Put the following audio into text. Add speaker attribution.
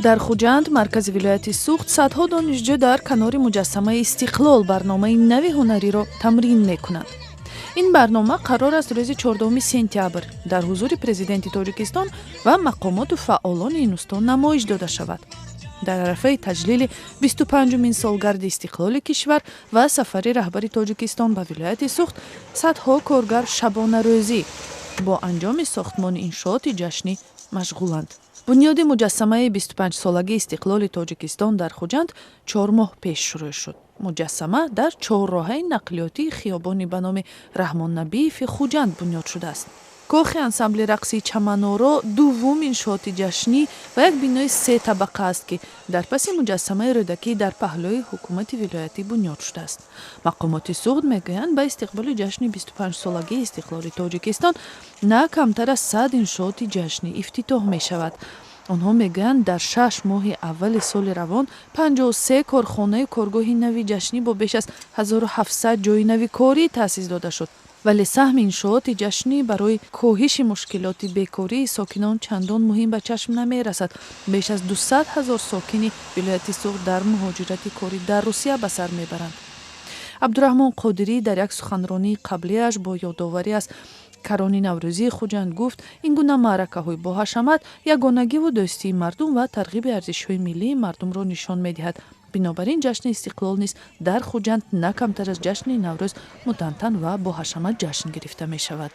Speaker 1: Дар Хуҷанд, маркази вилояти Суғд, садҳо донишҷӯ дар канори муҷассамаи Истиқлол барномаи нави ҳунариро тамрин мекунанд. Ин барнома қарор аст рӯзи 14 сентябр дар ҳузури Президенти Тоҷикистон ва мақомоту фаъолони ин устон намоиш дода шавад. Дар арафаи таҷлили 25-умин солгарди истиқлоли кишвар ва сафари раҳбари Тоҷикистон ба вилояти Суғд, садҳо коргар шабонарӯзӣ бо анҷоми сохтмони иншооти ҷашнӣ машғуланд. Бунёди муҷассамаи 25-солагии истиқлоли Тоҷикистон дар Хуҷанд 4 моҳ пеш шурӯъ шуд. Муҷассама дар чорроҳаи нақлиётии хиёбони ба номи Раҳмон Набиеви Хуҷанд бунёд шудааст. Кохи ансамбли рақсии Чаманоро дуввум иншооти ҷашнӣ ва як бинои се табақа аст, ки дар паси муҷассамаи Рӯдакӣ дар паҳлӯи ҳукумати вилоятӣ бунёд шудааст. Мақомоти Суғд мегӯянд, ба истиқболи ҷашни 25-солагии истиқлоли Тоҷикистон на камтар аз 100 иншооти ҷашнӣ ифтитоҳ мешавад. Онҳо мегӯянд, дар 6 моҳи аввали соли равон 53 корхонаю коргоҳи нави ҷашнӣ бо беш аз 1700 ҷойи нави корӣ таъсис дода шуд, вале саҳми иншооти ҷашнӣ барои коҳиши мушкилоти бекории сокинон чандон муҳим ба чашм намерасад. Беш аз 200 ҳазор сокини вилояти Суғд дар муҳоҷирати корӣ дар Русия ба сар мебаранд. Абдураҳмон Қодирӣ дар як суханронии қаблиаш бо ёдоварӣ аз карони наврӯзии Хуҷанд гуфт, ин гуна маъракаҳои боҳашамат ягонагиву дӯстии мардум ва тарғиби арзишҳои миллии мардумро нишон медиҳад. Бинобар ин ҷашни Истиқлол низ дар Хуҷанд на камтар аз ҷашни Наврӯз мутантан ва боҳашамат ҷашн гирифта мешавад.